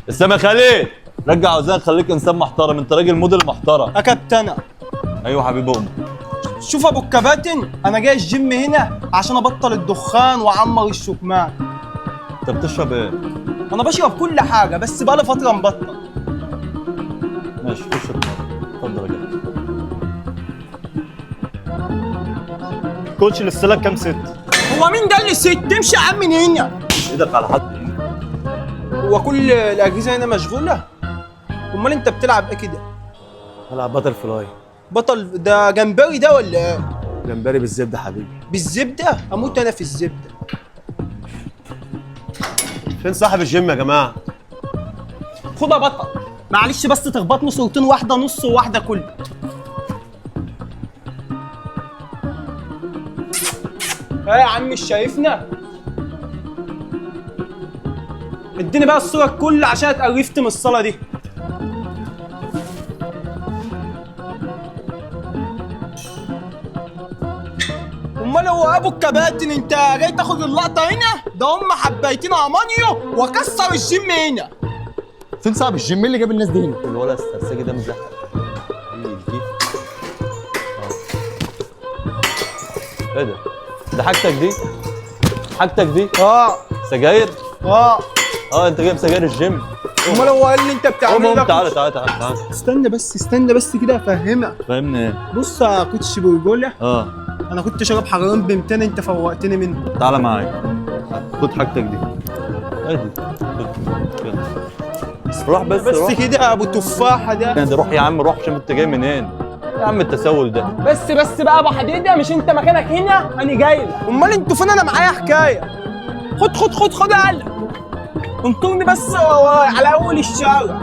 اسلام يا خالد، رجع اوزانك، خليك انسان محترم، انت راجل موديل محترم. يا كابتن. ايوه حبيب امك. شوف ابو الكباتن، انا جاي الجيم هنا عشان ابطل الدخان واعمر الشكمان. انت بتشرب ايه؟ انا بشرب كل حاجة بس بقالي فترة مبطل. ماشي خش اتفضل. اتفضل يا كابتن. coach لسه لك كام set؟ هو مين ده اللي set؟ تمشي يا عم من هنا. مش ايدك على حد. هو كل الاجهزة هنا مشغولة؟ امال انت بتلعب ايه كده؟ بلعب butterfly. بطل ده جمبري ده ولا ايه؟ جمبري بالزبده حبيبي. بالزبده؟ اموت انا في الزبدة. فين صاحب الجيم يا جماعة؟ خد يا بطل، معلش بس تخبطني صورتين، واحدة نص وواحدة كل. ايه يا عم مش شايفنا؟ اديني بقى الصورة الكل عشان اتقرفت من الصلاة دي. امال هو ابو الكباتن انت جاي تاخد اللقطة هنا؟ ده هم حبايتين امانيو وكسر الجيم هنا. فين صاحب الجيم؟ مين اللي جاب الناس دي هنا؟ الولد السرسجي ده مزحلق. ايه الكيف؟ اه. ايه ده؟ ده حاجتك دي؟ حاجتك دي؟ اه. سجاير؟ اه. اه انت جايب سجاير الجيم؟ امال هو قال لي انت قوم بتعمل قوم ده؟ تعالى تعالى تعالى تعالى. استنى بس، استنى بس كده افهمك. فاهمني ايه؟ بص يا coach برجوله، اه انا كنت شارب حجرين ب 200، انت فوقتني منه. تعالى معايا، خد حاجتك دي. ادي خد. يلا. روح بس، بس روح كده يا ابو تفاحة ده. ده روح يا عم، روح شوف انت جاي منين يا عم التسول ده. بس بس بقى ابو حديده، مش انت مكانك هنا، انا جاي لك. امال انتوا فين؟ انا معايا حكاية. خد خد خد خد يا قلب، انطرني بس على اول الشارع.